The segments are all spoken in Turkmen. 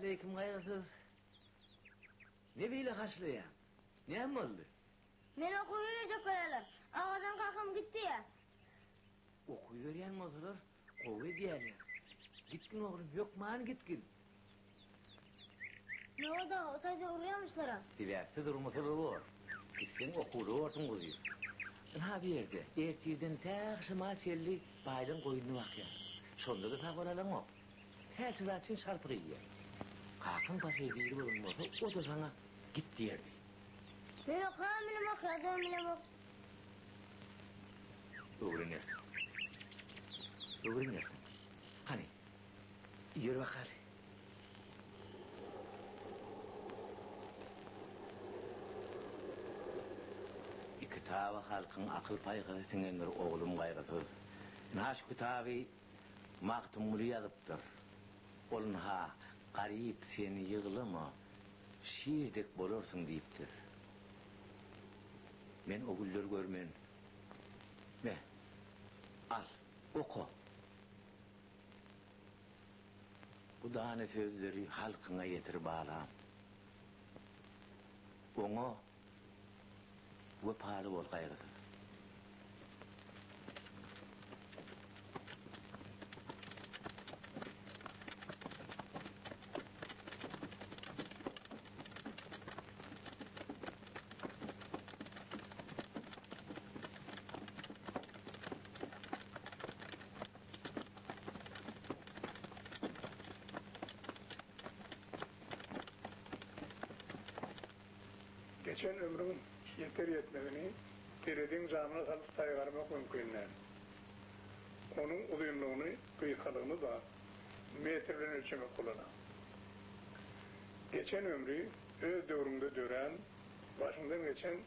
Aleýkim Gaýgysyz. Ne beýle haşlaýaň? Näme boldy? Meni okuwa berjek bolýarlar. Agajan kakam git diýýär. Okuw berýän bolsalar, gowy edýärler. Gitgin oglum, hökman gitgin. Nowat aga, o taýda urýarmyşlar-a. Sebäpsiz urmasalar bor. Gitseň okuwly borsuň guzym. Ynha bu ýerde, ertirden tä agşama çenli baýlaň goýnuny bakýar. Şonda-da sag bolalaňok. Hälçe zat üçin şarpyk iýýär. Kakaň pahyr diri bolan bolsa, o-da saňa git diýerdi. Men okabam bilemok, ýazybam bilemok. Öwrenersiň. Öwrenersiň. Hany, ýör bakaly. Kitaba halkyň akyl-paýhasy siňendir, oglum Gaýgysyz. Ynha şu kitaby Magtymguly ýazypdyr. Ol ynha, Garyp sen ýyglama, şir dek bolarsyň diýipdir. Men o gülleri görmen. Me, al, oka. Bu dana sözleri halkyňa ýetir balam. Oňa wepaly bol Gaýgysyz. Geçen ömrüň ýeter-ýetmezini tereziň jamyna salyp saýgarmak mümkin däl. Onuň uzynlygyny, gysgalygyny-da metr bilen ölçemek bolana. Geçen ömri öz döwrüňde dörän, başyňdan geçen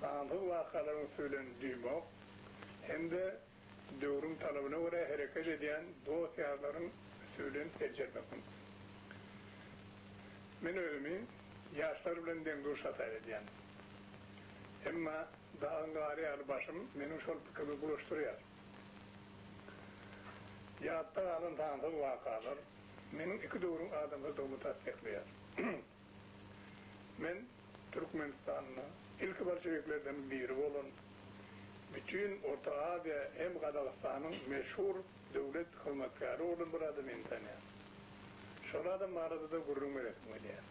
sansyz wakalaryň üsti bilen duýmak hem-de döwrüň talabyna görä hereket edýän dost-ýarlaryň üsti bilen seljermek mümkin. Men özümi ýaşlar bilen deň-duş hasap edýän. Emma dagyň gary ýaly başym meniň şol pikirimi bulaşdyrýar. Ýatda galan sansyz wakalar meniň iki döwrüň adamsydygymy tassyklaýar. Men Türkmenistanda ilki bolşewiklerden biri bolan, bütin Orta Aziýa hem Gazagystanyň meşhur döwlet hyzmatkäri bolan bir adamyny tanýan. Şol adam barada-da gürrüň beresim gelýär.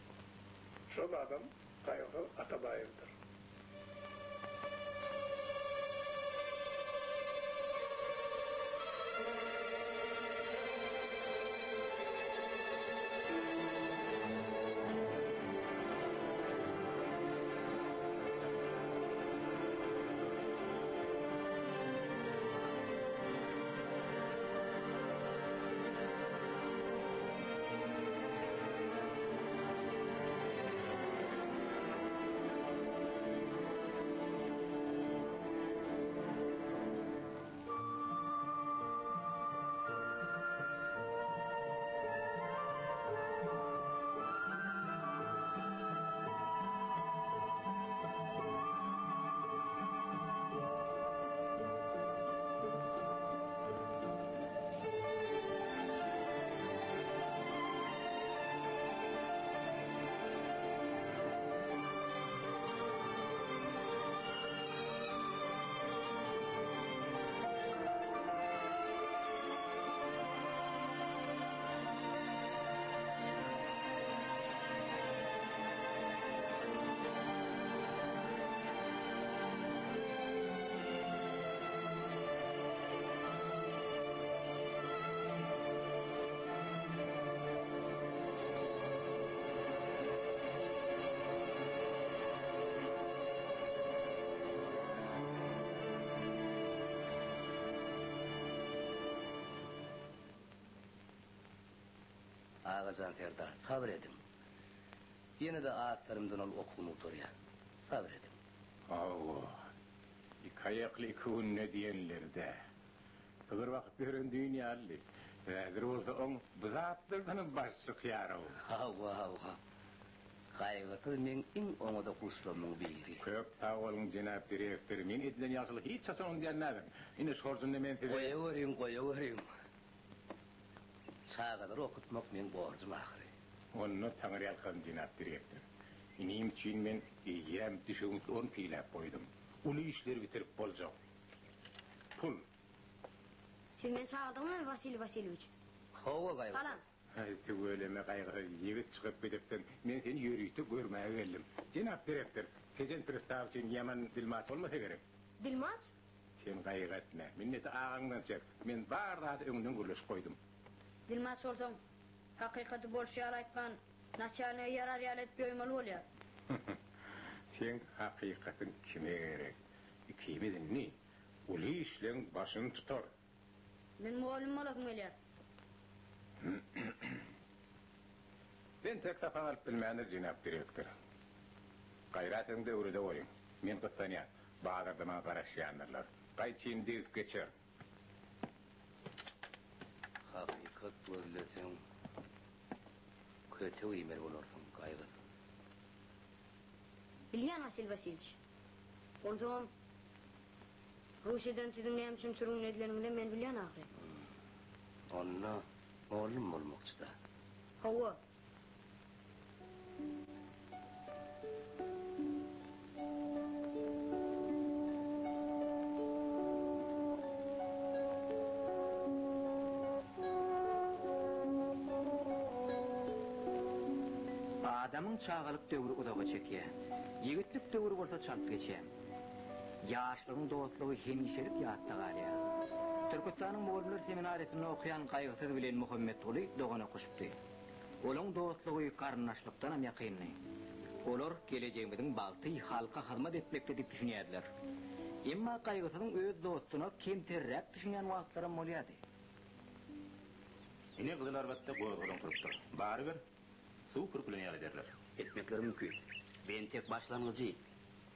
Şol adam Gaýgysyz Atabaýewdir. Agajan serdar, sabyr ediň. Ýene-de az salymdan ol okuwyny gutarýar. Sabyr ediň. Hawa, iki aýakly iki günde diýenleri-dä. Sygyr bakyp ýören düýn ýalydy. Häzir bolsa oň bu zatlardanam başy çykýar-ow. Hawa, hawa. Gaýgysyz meň iň oňat okuwçylarymyň biri. Köp sag boluň, jenap direktor. Men edilen ýagşylygy hiç haçan unudýan däldim. Ine, şu horjunda men size. Goýaweriň, goýaweriň. Çagalary okatmak meň borjum ahyry. Onda taňryýalkasyn jenap direktor. Inim üçin men eýýäm düşewüntli orun peýläp goýdum. Uly işleri bitirip boljak. Pul. Siz meni çagyrdyňyzmy, Wasiliý Wasilýewiç? Hawa, Gaýgysyz. Salam. Aý, tüweleme, Gaýgysyz, ýigit çykyp gidipsiň. Men seni ýörite görmäge geldim. Jenap direktor, Tejen pristaw üçin ýaman dilmaç bolmasa gerek. Dilmaç? Sen gaýgy etme. Minneti agaňdan çek. Men bar zady öňünden gürleşip goýdum. Dilmaç bolsaň, hakykaty bolşy ýaly aýtman, naçalnige ýarar ýaly edip ýoýmaly bolýar. Seň hakykatyň kime gerek? Ikimiz indi uly işleň başyny tutarys. Men mugallym bolasym gelýär. Entek sapak alyp bilmändir, jenap direktor. Gaýrat ediň-de öwrede goýuň. Men gyssanýan. Bazarda maňa garaşýandyrlar. Gaýçyny degip geçer. Hakykat gözleseň, kötek iýmeli bolarsyň, Gaýgysyz. Bilýän, Wasil Wasilýewiç. Onsoňam, Russiýadan siziň näme üçin sürgün edileniňizem men bilýän ahyry. Onda mugallym bolmakçy-da. Hawa. Adamyň çagalyk döwri uzaga çekýär. Ýigitlik döwri bolsa çalt geçýär. Ýaşlygyň dostlugy hemişelik ýatda galýar. Türküstanyň mugallymlar seminariýasynda okaýan Gaýgysyz bilen Muhammetguly dogan okuşypdy. Olaň dostlugy garyndaşlykdanam ýakyndy. Olar gelejegimiziň bagty halka hyzmat etmekde diýip düşünýärdiler. Emma Gaýgysyzyň öz dostuna kemterräk düşünýän wagtlaram bolýardy. Ine Gyzylarbatda gozgalaň turupdyr. Barybir, suw pürkülen ýaly ederler. Etmekleri mümkin. Bu entek başlangyjy.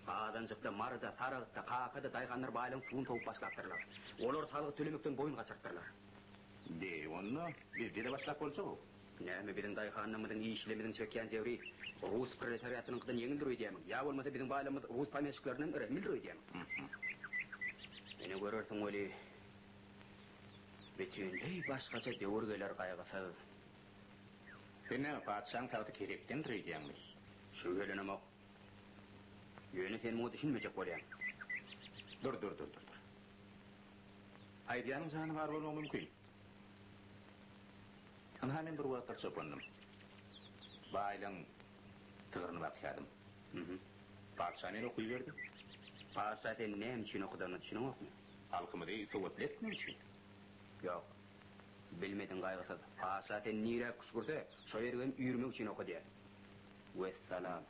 Gazanjykda, Maryda, Saragtda, Kakada daýhanlar baýlaryň suwuny sowup başlapdyrlar. Olar salgyt tölemekden boýun gaçyrypdyrlar. Be, onda bizde-de başlap boljag-ow. Näme, biziň daýhanlarymyzyň, işçilerimiziň çekýän jebri rus proletariatynyňkydan ýeňildir öýdýärmiň? Ýa bolmasa biziň baýlarymyz rus pomeşiklerinden rehimlidir öýdýärmiň? Ine görersiň weli, bütinleý başgaça döwür geler gaýgysyz. Sen näme, patyşaň tagty kesekdendir öýdýäňmi? Şübhelenemok. Ýöne sen muňa düşünmejek bolýaň. Dur, dur, dur, dur, dur. Aýdýanyň jany bar bolmagy mümkin. Ynha men bir wagtlar çopandym. Baýlaň sygryny bakýadym. Patyşa meni okyberdi. Patyşa seni näme üçin okadanyna düşüneňokmy? Halkymyzy sowatly etmek üçin. Ýok. Bilmediň Gaýgysyz. Patyşa seni nirä küşgürse, şo ýerigem üýrmek üçin okadýar. Wessalam.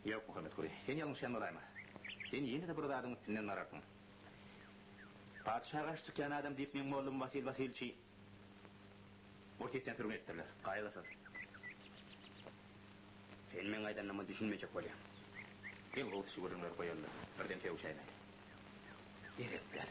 Ýok, Muhammetguly, sen ýalňyşýan bolaýma. Sen ýene-de bir zadyň üstünden bararsyň. Patyşa garşy çykýan adam diýip meň mollum Wasil Wasilçi Orsýetden sürgün etdirler. Gaýgysyz. Sen meň aýdanyma düşünmejek bolýaň. Gel gowusy şu gürrüňleri goýaly-da, birden sögüşäýmäli. Gerek däl.